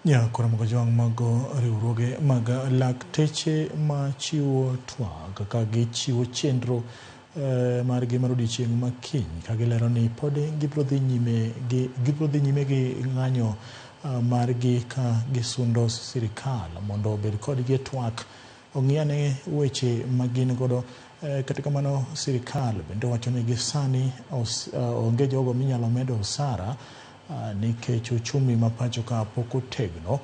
Nyakora Mogajwang' mago riwruoge mag lakteche ma chiwo twak ka gichiwo chenro margi mar odiochieng' ma kiny ka gilero ni pod gibiro dhi nyime gi gibiro dhi nyime gi ng'anyo margi ka gisundo sirikal mondo obed kodgi e twak ong'i ane weche ma gin godo. Kata kamano sirikal bende wacho ni gi sani onge jogo minyalo med osara nikech uchumi ma pacho ka pok otegno.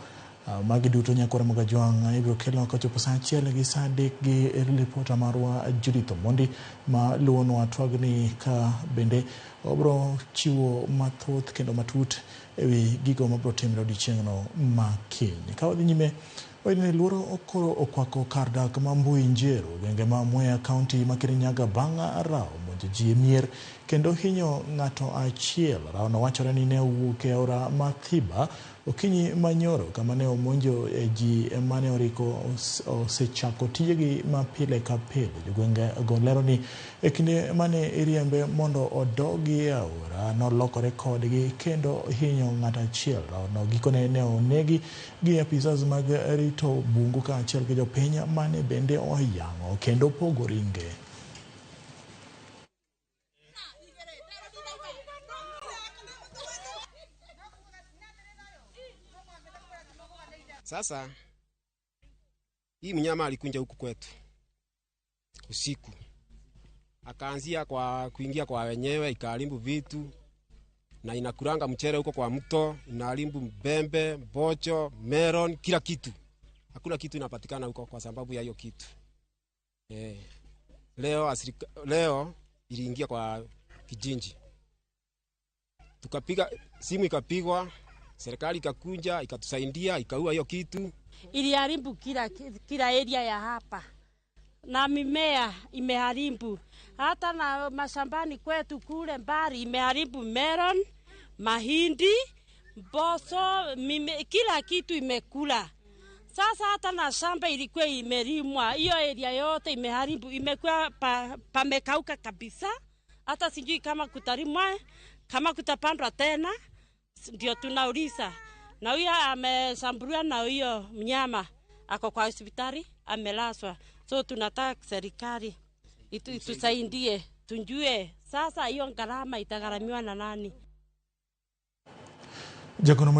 Magi duto nyakwara Mogajwang' ibiro kelo kochopo saa 1 gi saa 3 gi ripota marwa Judith Omondi ma luwonwa twagni ka bende obiro chiwo mathoth kendo matut ewi gigo mabiro timore odiochieng'no ma kiny. Ka wadhi nyime wayudo ni luoro koro okwako kar dak ma Mbui Njeru, gwenge ma Mwea County ma Kirinyaga bang' rawo monjo ji e mier kendo hinyo ng'ato achiel. Rawono wachore ni ne owuok e aora ma Thiba okinyi manyoro kama ne omonjo ji mane oriko osechako tijegi ma pile ka pile. Jogwenge go lero ni e kinde mane iriembe mondo odogi e aora nolokore kodgi kendo hinyo ng'ato achiel. Rawono gikone ne onegi gi apisas mag rito bungu kaachiel gi jopiny mane bende oyang'o kendo pogo ringe. Sasa hii mnyama alikuja huku kwetu usiku, akaanzia kwa kuingia kwa wenyewe, ikaharibu vitu na inakulanga mchele huko kwa mto, inaharibu mbembe, mbocho, melon, kila kitu. Hakuna kitu inapatikana huko kwa sababu ya hiyo kitu. Leo iliingia kwa kijiji, tukapiga simu, ikapigwa, serikali ikakuja ikatusaidia, ikaua hiyo kitu. Iliharibu kila area ya hapa na mimea imeharibu, hata na mashambani kwetu kule mbali imeharibu melon, mahindi, mboso, kila kitu imekula. Sasa hata na shamba ilikuwa imelimwa, hiyo area yote imeharibu, imekuwa pamekauka kabisa. Hata sijui kama kutalimwa, kama kutapandwa tena, ndio tunauliza. Na huyo ameshambuliwa na huyo mnyama ako kwa hospitali amelazwa. So tunataka serikali itusaidie, tujue sasa hiyo gharama itagharamiwa na nani. Jagono.